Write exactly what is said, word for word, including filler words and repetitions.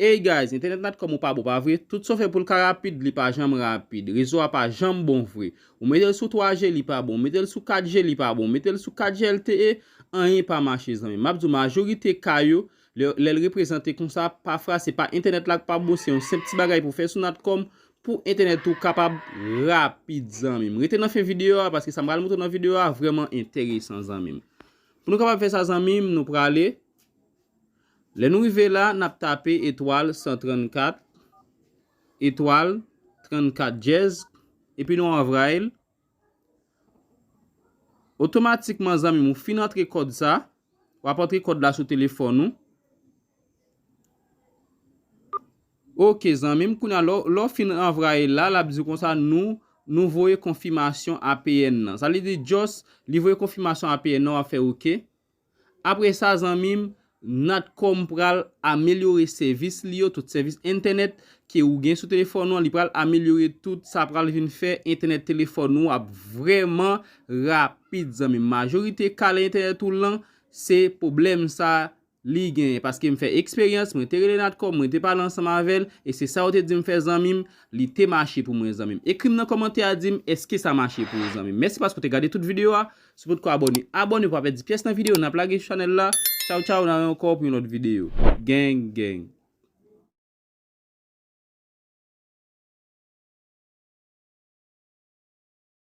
Hey guys, entènèt Natcom ou pa bon, pa vre? Tout sa w fè pou l ka rapid, li pa janm rapid. Rezo a pa janm bon vre. Ou mete l sou twa G, li pa bon. Ou mete l sou kat G, li pa bon. Ou mete l sou kat G L T E, anyen pa mache, zanmi m. M ap di w, majorite ka yo, lè, lè l reprezante konsa, pafwa se pa entènèt la k pa bon, se yon senp ti bagay pou fè sou Natcom pou entènèt ou kapab rapid, zanmi m. Rete nan fen videyo a, paske sa m pral montre w nan videyo a vrèman enteresan, zanmi m. Pou nou kapab fè sa, zanmi m, nou prale. Lè nou rive la, n ap tape etwal san trannkat, etwal trannkat djèz, epi nou anvwaye l. Otomatikman, zanmi m, ou fin antre kòd sa, w ap antre kòd la sou telefòn ou. Ok, zanmi m, kounye a, lè w, lè w fin anvwaye l la, l ap di w konsa, nou, nou voye konfimasyon A P N nan. Sa vle di, just, li voye konfimasyon A P N nan, w ap fè ok. Apre sa, zanmi m, Natcom pral amelyore sèvis li yo, tout sèvis entènèt ke ou gen sou telefòn ou an, li pral amelyore tout, sa pral vin fè entènèt telefòn ou ap vrèman rapid, zanmi m. Majorite ka lè entènèt ou lan, se pwoblèm sa li genyen, paske m fè eksperyans, mwen te rele Natcom, mwen te pale ansanm avè l, e se sa yo te di m fè, zanmi m, li te mache pou mwen, zanmi m. Ekri m nan kòmantè a, di m èske sa mache pou ou, zanmi m. Mèsi paske w te gade tout videyo a. Si w potko abòne, abòne pou w pa pèdi pyès nan videyo n ap lage sou chanèl la. Tchaw, tchaw, n a wè ankò pou yon lòt videyo. Gang, gang.